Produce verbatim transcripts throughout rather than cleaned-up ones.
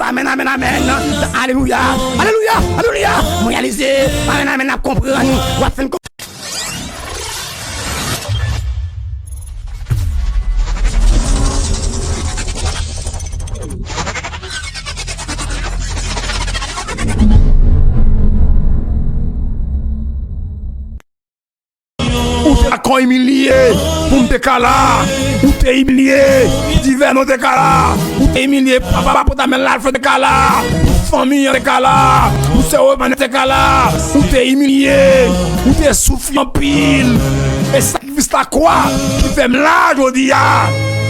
Amèn, amèn, amèn. Alelouya, alelouya, alelouya. Mwen reyalize, amèn, amèn, n ap konprann. W ap fin Ou te la kò imilye pou m te ka la. Ou te imilye pou divè non te ka la. Ou te imilye papa pou ta men la fè te ka la. Pou fanmi an te ka la. Pou sè Romane te ka la. Ou te imilye. Ou te soufri anpil. E sakrifis lakwa ki fè m la jodi a.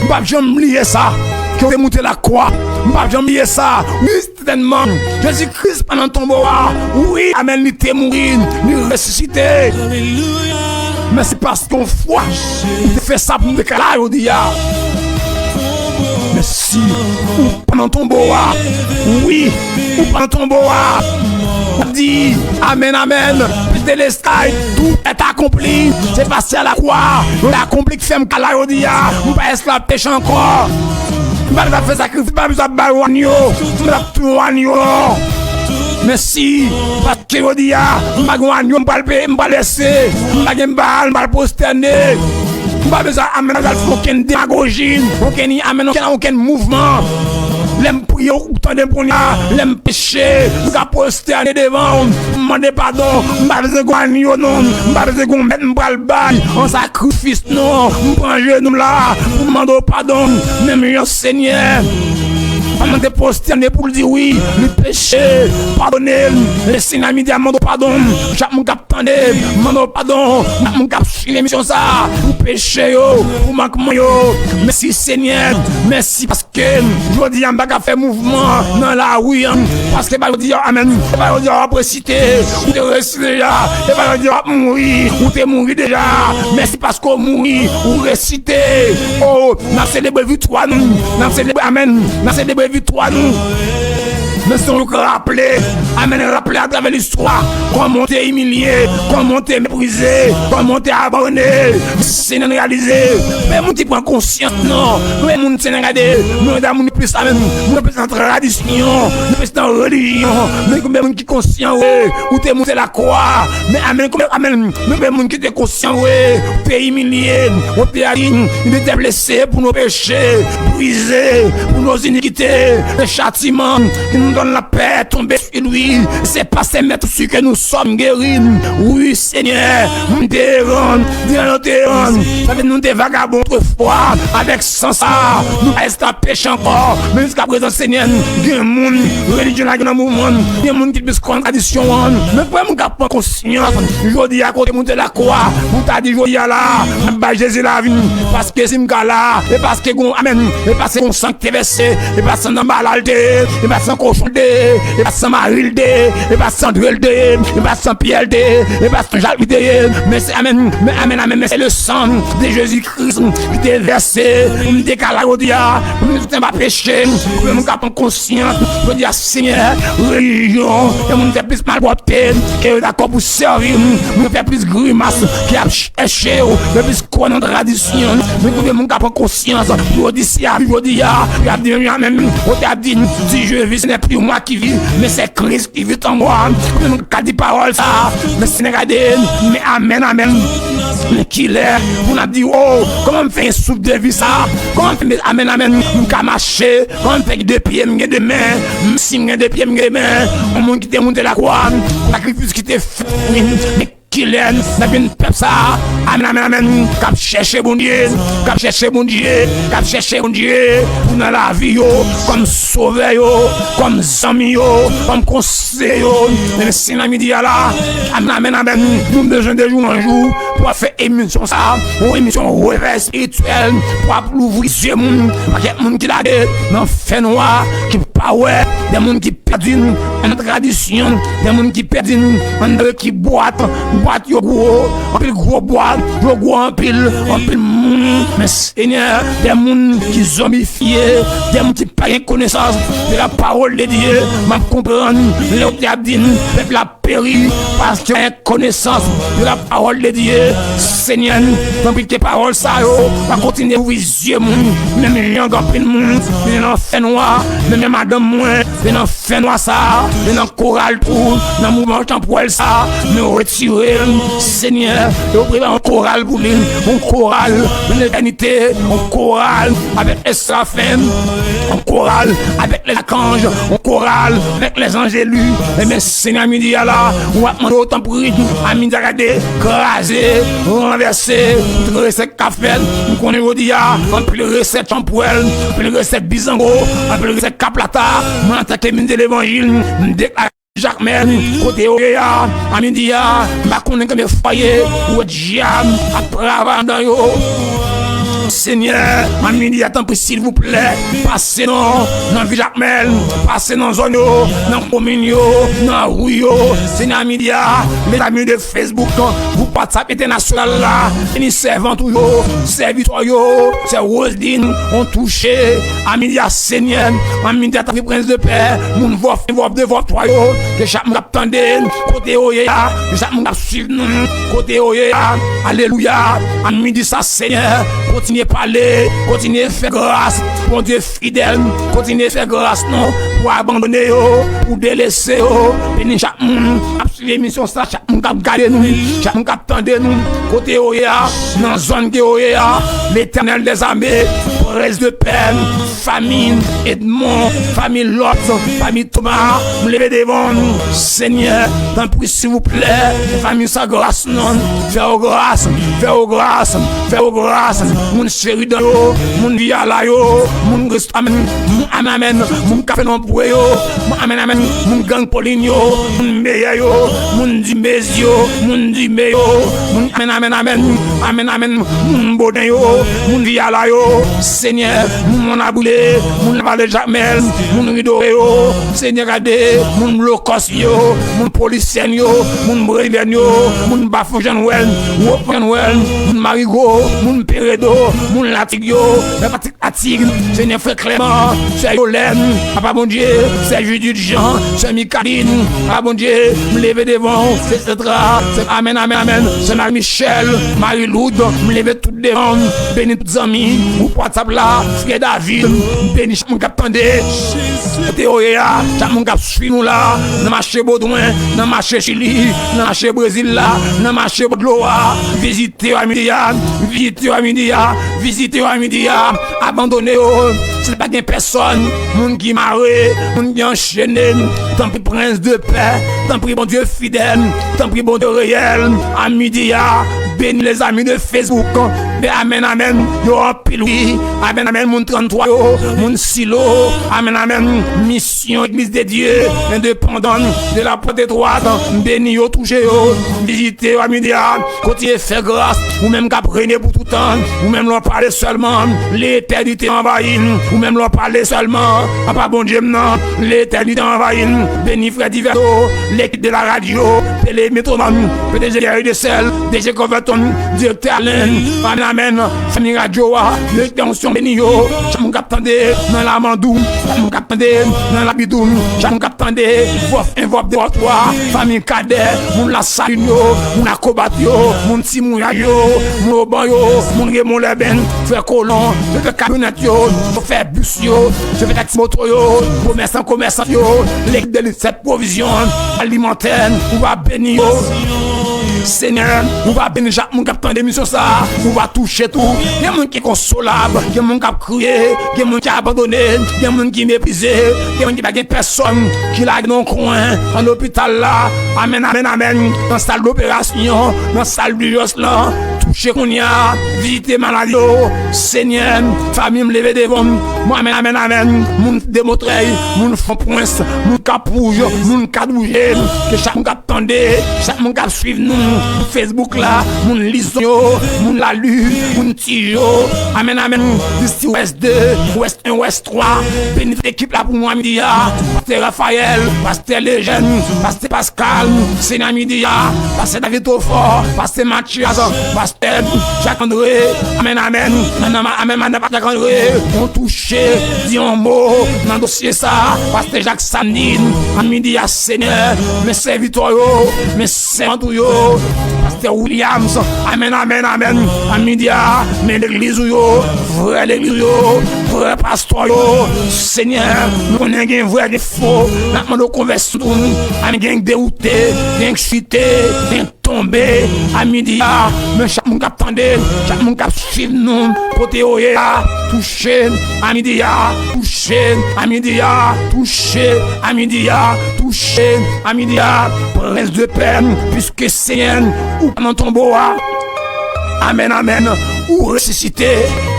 M p ap janm bliye sa. Ke w te moute lakwa. M p ap janm bliye sa. Wi, sètènman, Jezi Kris pa nan tonbo a. Wi, amèn, li te mouri, li resisite. Men se paske yon fwa, li te fè sa pou m te ka la jodi a. Mèsi. Ou pa nan tonbo a. Wi, ou pa nan tonbo a. Ou di, amèn, amèn. Pete lestay, tout est accompli. Se pase a lakwa, l akonpli k fè m ka la jodi a. M pa esklav peche ankò. M pa bezwen fè sakrifis, m pa bezwen bay yon anyo. M pa ap touye yon anyo, non. Mèsi, paske jodi a, m pa gen yon anyo, m pral peye, m pral lese. M pa gen Baal, m pral pwostène. M pa bezwen amèn al fè okenn demagoji, okenn amèn, okenn, okenn mouvman. Lè m priye, ou tande m kounye a, lè m peche, m ka pwostène devan w, m mande padon. M pa bezwen gen anyo, non. M pa bezwen gen mèt, m pral bay an sakrifis, non. M pran jenou m la pou m mande w padon. Menm jan Senyè, fanm nan te pwostène pou l di wi, li peche, padone l. E Senyè, midi a, mande w padon. Chak moun k ap tande, mande w padon. Chak moun k ap swiv emisyon sa a, pou peche yo, pou mankman yo. Mèsi, Senyè. Mèsi paske jodi a, m pa ka fè mouvman nan lari an. Paske pa jodi a, amèn. E pa jodi a, w ap resite. Ou te resisite deja. E pa jodi a, w ap mouri. Ou te mouri deja. Mèsi paske w mouri. Ou resisite. O, n ap selebre viktwa nou. N ap selebre, amèn. N ap selebre viktwa nou. Men se yon raple, amèn, raple atravè listwa, kòman w te imilye, kòman w te meprize, kòman w te abandone. Senyè, n reyalize, men moun ki pran konsyans, non, men moun, Senyè, gade, nou, moun plis, amèn, moun plis nan tradisyon, nou plis nan relijyon, men konbyen moun ki konsyan, wi, ou te moute lakwa, men, amèn, konbyen, amèn, men konbyen moun ki te konsyan, wi, ou te imilye, ou te adi, li te blese pou nou peche, brize pou nou inikite, le châtiment qui nous donne la paix est tombé sur lui. C'est par ses meurtrissures que nous sommes guéris. Wi, Senyè, nou te eran, devan nou te eran. Sa vle di nou te vagabon otrefwa, avèk san sa, nou pa esklav peche ankò. Men jiska prezan, Senyè, gen moun, relijyon la gen nan mouvman, gen moun ki plis kwè nan tradisyon an. Men pou moun ka pran konsyans, jodi a kote moun te lakwa, pou ta di jodi a la, m ap bay Jezi lavi m, paske si m ka la, e paske gon, amèn, e paske gon san ki te vèse, e pa san nan bala l te ye, e pa san kochon l te ye, e pa san mari l te ye, e pa san dwe l te ye, e pa san pyè l te ye, e pa san jak li te ye, men se, amèn, men, amèn, amèn, men se le sang de Jésus-Christ ki te vèse, pou m te ka la jodi a, pou m te pa peche, pou m ka pran konsyans, jodi a, Senyè, relijyon, e moun fè plis malpwòpte, ke yo dakò pou sèvi m, moun fè plis grimas, ki ap chèche w, yo plis kwè nan tradisyon, men kote moun ka pran konsyans, pou yo di si a, jodi a, y ap di, amèn, ou te ap di, si je vis, ce n'est plus moi qui vis, mais c'est Christ qui vit en moi. Kote moun ka di pawòl sa, men Senyè gade, men amèn, amèn. Men kilè pou n ap di, o, kòman m fè gen souf de vi sa? Kòman m fè, amèn, amèn, m ka mache? Kòman m fè gen de pye, m gen de men? M, si m gen de pye, m gen de men. Yon moun ki te moute lakwa, sakrifis ki te fèt pou li. Men kilè n ap vin pèp sa, amèn, amèn, amèn, k ap chèche Bondye, k ap chèche Bondye, k ap chèche Bondye pou nan lavi yo, kòm sovè yo, kòm zanmi yo, kòm konseye yo. Men Senyè, midi a la, amèn, amèn, amèn, nou bezwen de jou an jou pou ap fè emisyon sa, yon emisyon revèy espirityèl, pou ap louvri zye moun, pakèt moun ki lage nan fènwa, ki pa wè, de moun ki pèdi, nan tradisyon, de moun ki pèdi anndan yo ki bwat, bwat yo gwo, anpil gwo bwat, yo gwo anpil, anpil moun. Men Senyè, de moun ki zonbifye, de moun ki pa gen konesans de la parole de Dieu, m ap konprann lè w te ap di n, pèp la peri paske pa gen konesans de la parole de Dieu. Senyè, tanpri ke pawòl sa yo va kontinye ouvri zye moun, menm jan gen anpil moun vin nan fènwa, menm jan madanm mwen vin nan fènwa sa, vin nan koral tou, nan mouvman tanpwèl sa, men retire l, Senyè, e ouvri yon koral pou li, yon koral nan letènite, yon koral avèk les séraphin, yon koral avèk les archanges, yon koral avèk les anges élus. Ebyen, Senyè, a midi a la, w ap mande w tanpri, a midi a gade, kraze, ranvèse, tout resèt k ap fèt. M konnen jodi a, anpil resèt tanpwèl, anpil resèt bizango, anpil resèt kaplata. Mwen, antanke minis de levanjil, m deklare Jakmèl, kote yo ye a, a midi a, m pa konnen konbyen fwaye ou wè dyab ap travay anndan yo. Senyè, a midi a, tanpri, silvouplè, pase non nan vi Jakmèl, pase nan zòn yo, nan komin yo, nan ri yo. Senyè, a midi a, lezami de Facebook, gwoup WhatsApp entènasyonal la, beni sèvant ou yo, sèvitè yo, sè Roseline, on touche, a midi a, Senyè, a midi a, tanpri, prens de pè, moun vòf, vòf de vòf twa yo, ke chak moun k ap tande, kote yo ye a, ke chak moun k ap swiv nou, kote yo ye a, alelouya, a midi sa, Senyè, kontinye pale, kontinye fè gras, Bondye fidèl, kontinye fè gras non, pou abandone yo, pou delese yo, beni chak moun k ap swiv emisyon sa, chak moun k ap gade nou, chak moun k ap tande nou, kote yo ye a, nan zòn ke yo ye a, Letènèl dèzame, prens de pè, fanmi Edmond, fanmi Lòt, fanmi Toma, m leve devan nou, Senyè, tanpri, silvouplè, fè fanmi sa gras non, fè yo gras, fè yo gras, fè yo gras, moun Sheridan yo, moun Viyala yo, moun Restaman, moun Amèn Amèn, moun Kafe Nonpwe yo, moun Amèn Amèn, moun Gang Polin yo, moun Meyè yo, moun Dimez yo, moun Dime yo, moun Amèn Amèn Amèn, Amèn Amèn, moun Boden yo, moun Viyala yo, Senyè, moun Mòn Abrile, moun Lavale Jakmèl, moun Ridore yo, Senyè gade, moun Blokòs yo, moun Polisyèn yo, moun Brezilyen yo, moun Bafon Jannwèl, Wofon Jannwèl, moun Marigo, moun Peredo, moun Latik yo, Latik Atik, Senyè frè Klèman, sè Yolèn, Papa Bondye, sè Judith Jean, sè Mikaline, Papa Bondye, m leve devan w, sè Setra, sè Amèn, Amèn, Amèn, sè Mari Michèl, Mari Loud, m leve tout devan w, beni tout zanmi, gwoup WhatsApp la, frè David, m beni chak moun k ap tande, kote yo ye a, chak moun k ap swiv nou la, nan mache Bodwen, nan mache Chili, nan mache Brezil la, nan mache bò dlo a, vizite yo a midi a, vizite yo a midi a, vizite yo a midi a, abandone yo, si pa gen pèsòn, moun ki mare, moun ki anchene, tanpri prens de pè, tanpri Bondye fidèl, tanpri Bondye reyèl, a midi a, beni lezami de Facebook, men amèn, amèn, yo anpil wi, amèn, amèn, moun tranntwa yo, moun Silo, amèn, amèn, misyon Egliz de Dye endepandan de la pòt etwat, beni yo, touche yo, vizite yo a midi a, kontinye fè gras, ou menm k ap rene pou tout tan, ou menm lè w pale sèlman, letènite anvayi n, ou menm lè w pale sèlman, apa Bondye m nan, letènite anvayi n, beni frè Divèto, lekip de la radyo, Pele Metwomàn, P D G Guerrier de Sèl, D J Coverton, direktè Allen, amèn, amèn, fanmi radyo a, direktè Onksyon beni yo, chak moun k ap tande nan Lamandou, chak moun k ap tande nan Labidou, chak moun k ap tande Vòf en, Vòf de, Vòf twa, fanmi Kadè, moun Lasalin yo, moun Akobat yo, moun Timouyay yo, moun Oban yo, moun Remon Lèbèn, frè Kolon, yo fè kamyonèt yo, yo fè bis yo, yo fè taksi moto yo, komèsan, komèsant yo, lekip de lit sèt pwovizyon alimantè, ou va beni yo. Senyè, ou va beni chak moun k ap tande emisyon sa a, ou va touche tou. Gen moun ki konsolab, gen moun k ap kriye, gen moun ki abandone, gen moun ki meprize, gen moun ki pa gen pèsòn, ki lage nan yon kwen, an lopital la, amèn, amèn, amèn, nan sal doperasyon, nan sal dijans lan, Touche kounye a, vizite malad yo. Senyè, fanmi m leve devan m. Mwen, amèn, amèn, amèn. Moun Demotrèy, moun Fon Pwens, moun Kap Wouj, moun Kat Wouje, ke chak moun k ap tande, chak moun k ap swiv nou sou Facebook la, moun Lizon yo, moun Lali, moun Tijo, amèn, amèn, distri Wès de, Wès en, Wès twa, beni tout ekip la pou mwen midi a, pastè Rafayèl, pastè Lejèn, pastè Paskal, Senyè midi a, pastè David Trofò, pastè Matyas, pastè Jak André, amèn, amèn, amèn, amèn, amèn, pastè Jak André, on touche, di yon mo nan dosye sa, pastè Jak Sanin, an midi a, Senyè, men sèvitè w yo, men sèvant ou yo, pastè Williams, amèn, amèn, amèn, an midi a, men legliz ou yo, vrè legliz ou yo, vrè pastè w yo, Senyè, nou konnen gen vrè, gen fo, n ap mande w konvèsyon tou, amèn, gen dewoute, gen chite, gen tonbe, a midi a, men chak moun k ap tande, chak moun k ap swiv nou, kote yo ye a, touche, a midi a, touche, a midi a, touche, a midi a, touche, a midi a, Prens de pè, piske Senyè, ou pa nan tonbo a. Amèn, amèn. Ou resisite.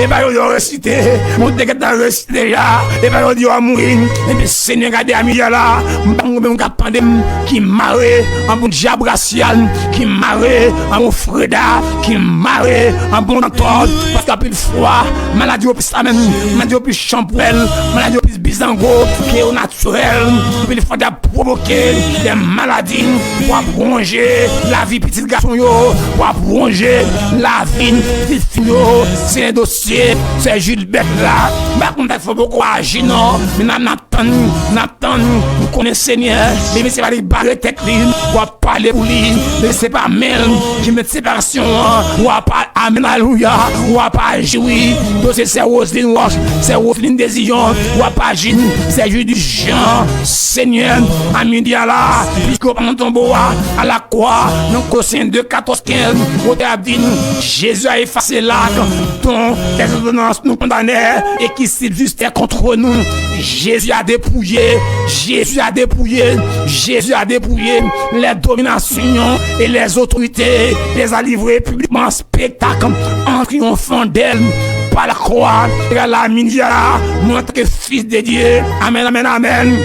E pa yo, yo resisite. Mwen te gentan resisite deja. E pa yo di yo mouri. Epi Senyè gade a midi a la. M pa konn konbyen moun k ap tande m ki mare an bon dyab rasyal, ki mare an bon freda, ki mare an bon dantòd. Paske anpil fwa, maladi yo plis amèn, maladi yo plis chanpwèl, maladi yo plis bizango, ke yo natirèl. Anpil fwa, y ap pwovoke de maladi pou ap wonje lavi pitit gason yo, pou ap wonje lavi pitit fi yo. Se yon dosye, se Jilbèt la. M pa konn sa k fè poko aji non, men n ap, n ap tann, n ap tann, nou konnen Senyè, men se pa li bare tèt li, w ap pale pou li, men se pa men l ki met separasyon an, w ap, amèn, alelouya, w ap aji wi, dosye sè Roseline Roche, sè Roseline Désillon, w ap aji, sè Judy Jean, Senyè, a midi a la, piske w pa nan tonbo a, alakwa, nan Kolosyen de, katòz, kenz, otè a di n, Jésus a effacé l'acte dont les ordonnances nous condamnaient et qui subsistait contre nous. Jésus a dépouillé, Jésus a dépouillé, Jésus a dépouillé les dominations et les autorités, les a livrées publiquement spectacle en triomphant d'elles par la croix. E la midi a la, mwen antanke fis de Dye. Amèn, amèn, amèn.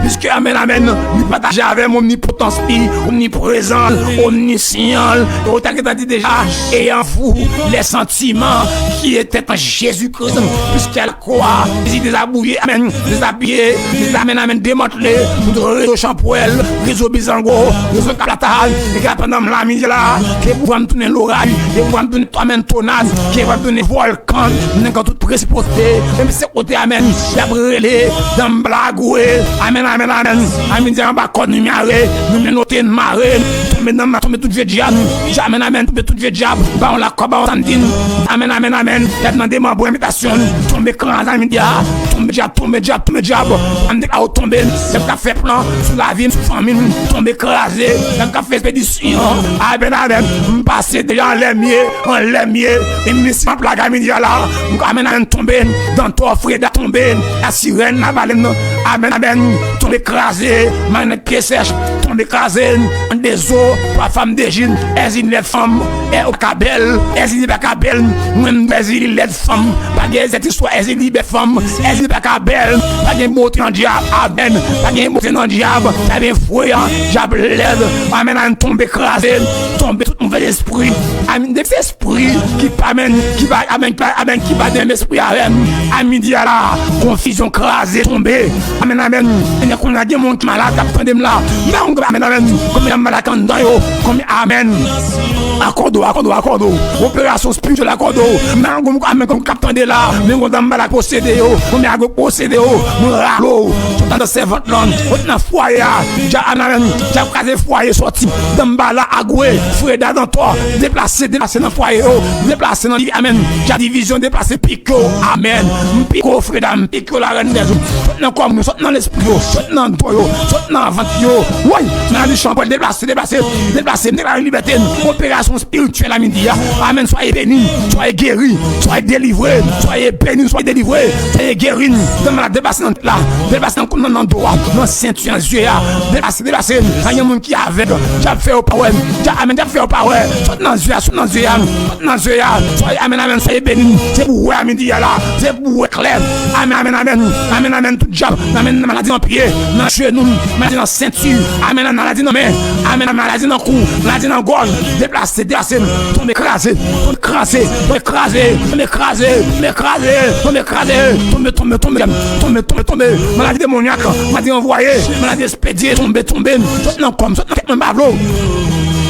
Piske, amèn, amèn, li pataje avè m omnipotans li, omniprezan, omnisyan, e ou ta gentan di deja, et en vous les sentiments qui étaient en Jésus-Christ, puisqu'à la croix, Jésus dezabouye, amèn, dezabiye, deza-, amèn, amèn, demantle, tout rezo chanpwèl, rezo bizango, rezo kaplatal, e ke pandan m la midi la, ke pouvwa m tounen loray, ke pouvwa m tounen, amèn, tònad, ke pouvwa m tounen vòlkan, nèg an tout presipote, menm se kote, amèn, y ap rele, Danbalagwe, amèn, amèn, amèn, amèn, di anba kò nou mare, nou menote n mare, tonbe nan, tonbe tout vye dyab, amèn, amèn, tonbe tout vye dyab, ba yon lakò, ba yon sandin, amèn, amèn, amèn, y ap nan demanbre envitasyon, tonbe kraze, amèn, dyab, tonbe dyab, tonbe dyab, tonbe dyab, amèn, deklare w tonbe, nèg k ap fè plan sou lavi m, sou fanmi m, tonbe kraze, nèg k ap fè ekspedisyon, amèn, amèn, m pase deja anlè m ye, anlè m ye, e misi m ap lage a midi a la, m ka amèn, amèn, tonbe, Dantò, Freda tonbe, Lasirèn, Lavalèn, amèn, amèn, tonbe kraze, Manèt, Pyesèch, tonbe kraze, Andezo, Twa Fanm, Dejin, Èzili lèd fanm, e ou pa ka bèl, Èzili pa ka bèl, mwen m Èzili lèd fanm, pa gen zèt istwa, Èzili bèl fanm, Èzili pa ka bèl, pa gen bote nan dyab, amèn, pa gen bote nan dyab, pa gen fwe an, dyab lèd, amèn, amèn, tonbe kraze, tonbe tout movèz espri, amèn, de espri ki pa, amèn, ki pa, amèn, ki pa, amèn, ki pa de espri avè m, a midi a la, konfizyon kraze, tonbe, amèn, amèn, e kounye a gen moun ki malad, k ap tande m la, men, amèn, amèn, konbyen malad anndan yo, konbyen, amèn, akòdo, akòdo, akòdo, operasyon espirityèl akòdo, men, amèn, k ap tande la, men, konbyen malad posede yo, konbyen agwe posede yo, mwen rale w, sot anndan sèvant lan, sot nan fwaye a, dyab, amèn, amèn, dyab kraze fwaye sòti, Danbalagwe, Freda, Dantò, deplase, deplase nan fwaye yo, deplase nan, amèn, dyab divizyon, deplase, pike yo, amèn, m pike yo, Freda, m pike yo, larèn dèzou, sot nan kò moun yo, sot nan lespri yo, sot nan do yo, sot nan vant yo, woy, Maladi chan pral deplase, deplase, deplase, m deklare libète n. Operasyon espirityèl a midi a. Amèn. Soyez béni, soyez guéri, soyez délivré, soyez béni, soyez délivré, soyez guéri. Tan malad deplase nan tèt la, deplase nan, nan, nan do a, nan senti, nan zye a. Deplase, deplase. Nan yon moun ki avèg, djab fè yo pa wè. Djab, amèn, djab fè yo pa wè. Sot nan zye a, sot nan zye a, sot nan zye a. Soyez, amèn, amèn, soyez béni. Se pou wè a midi a la. Se pou wè klè. Amèn, amèn, amèn. Amèn, amèn. Tout djab, amèn, maladi nan pye, nan jenou, maladi nan senti. Amèn, maladi nan men. Amèn, maladi nan kou, maladi nan gòj. Deplase, deplase. Tonbe kraze, tonbe kraze, tonbe kraze, tonbe kraze, tonbe kraze, tonbe kraze. Tonbe, tonbe, tonbe, tonbe, tonbe, tonbe. Maladi demonyak, maladi anvwaye, maladi espedye, tonbe, tonbe. Sot nan kò m, sot nan tèt mwen, m pa vle w.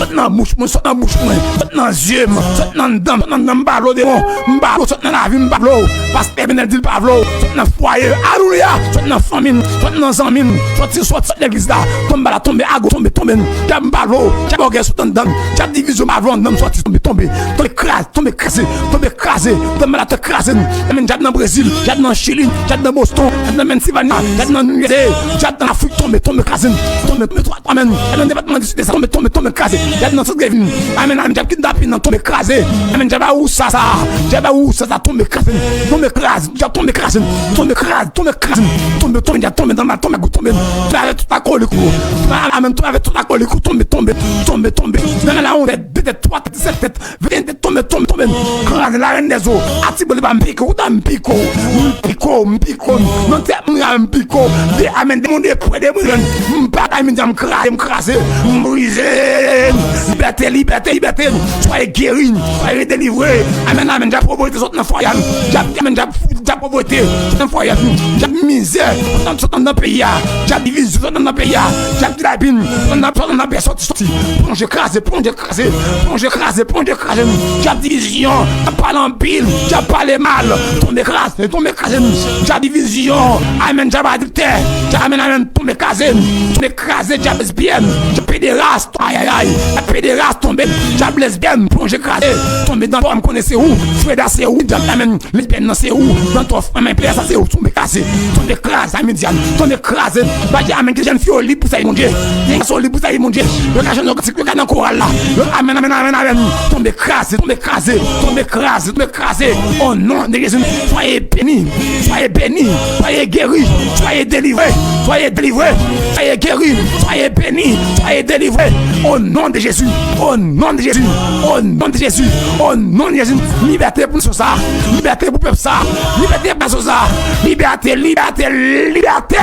Sot nan bouch mwen, sot nan bouch mwen, sot nan zye m, sot nan dan m, sot nan dan m, m pa vle w demon, m pa vle w, sot nan lavi m, m pa vle w. Pastè Benel di l pa vle w, sot nan fwaye, alelouya, sot nan fanmi m, sot nan zanmi m, soti, soti, sot legliz la, tonbe la, tonbe, ago, tonbe, tonbe, djab m pa vle w, djab ògèy sot anndan m, djab divizyon m pa vle w anndan m, soti, tonbe, tonbe, tonbe kraze, tonbe kraze, tonbe kraze, tonbe la, tonbe kraze, amèn, djab nan Brezil, djab nan Chili, djab nan Boston, djab nan Pennsylvania, djab nan New Jersey, djab nan Afrik, tonbe, tonbe kraze, tonbe, tonbe, amèn. Djab nan depatman di Sid, tonbe, tonbe, tonbe, kraze. Djab nan Sant Grevin. Amèn, amèn. Djab kidnapin nan, tonbe, kraze. Amèn, djab a wousa sa. Djab a wousa sa, tonbe, kraze. Tonbe, kraze. Djab tonbe, kraze. Tonbe, kraze, tonbe, kraze. Tonbe, tonbe, djab tonbe, nan mal, tonbe, gout, tonbe. Tonbe avèk tout akolik ou. Amèn, tonbe avèk tout akolik ou, tonbe, tonbe, tonbe, tonbe. Nan mal la, yon tèt, de tèt, twa tèt, sèt tèt. Vin tonbe, tonbe, tonbe. Kraze la reine des eaux. Atibo li pa m pike w, ta m pike w. M pike w, m pike w. Nan tèt mwen a m pike w. De amèn, demon de pwè, demon de. M pa ka, m di m kraze, m kraze. M brize. Libète, libète, libète. Soyez guéri, soyez délivré. Amèn, amèn. Djab povrete sot nan fwaye a. Djab, amèn, djab, djab povrete sot nan fwaye a. Djab mizè sot nan, sot nan peyi a. Djab divizyon sot nan peyi a. Djab kidnapin sot nan, sot nan peyi a. Soti, soti. Plonje, kraze, plonje, kraze, plonje, kraze, plonje, kraze. Djab divizyon, djab pale anpil, djab pale mal. Tonbe, kraze, tonbe, kraze. Djab divizyon, amèn, djab adiltè, djab, amèn, amèn, tonbe, kraze, tonbe, kraze, djab lesbyèn, djab pederas, ayayay, djab pederas, tonbe, djab lesbyèn, plonje, kraze, tonbe dan pòm, konnen se ou, Freda se ou, djab, amèn. Lesbyèn nan se ou, nan twòf, amèn, pè sa se ou, tonbe kraze, tonbe kraze, amèn, djab, tonbe kraze, pa di amèn, ke jèn fi yo lib pou sèvi Bondye, jèn gason lib pou sèvi Bondye, yo ka jwenn yo kantik, yo ka nan koral la, yo, amèn, amèn, amèn, amèn, tonbe kraze, tonbe kraze, tonbe kraze, tonbe kraze, o non de Jezi, soyez béni, soyez béni, soyez guéri, soyez délivré, soyez délivré, soyez guéri, soyez béni, soyez délivré, o non de Jezi, o non de Jezi, o non de Jezi, o non de Jezi, libète pou nasyon sa, libète pou pèp sa, libète pou nasyon sa, libète, libète, libète.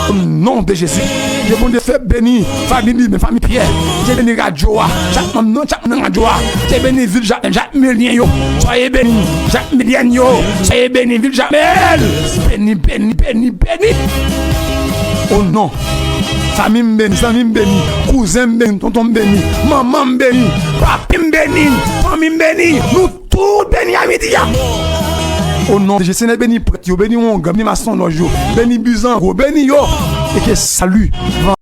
O non de Jezi, ke Bondye fè beni fanmi li, men fanmi Pyè, ke beni radyo a, chak manm nan, chak manm nan radyo a, ke beni vil Jakmèl, Jakmèlyen yo, soyez béni, Jakmèlyèn yo, soyez béni, vil Jakmèl, beni, beni, beni, beni. O non. Fanmi m beni, zanmi m beni, kouzen m beni, tonton m beni, manman m beni, papi m beni, fanmi m beni, nou tout beni a midi a. O non de Jezi, Senyè, beni prèt yo, beni wongan, beni masonlòj yo, beni bizango, beni yo. E ke sali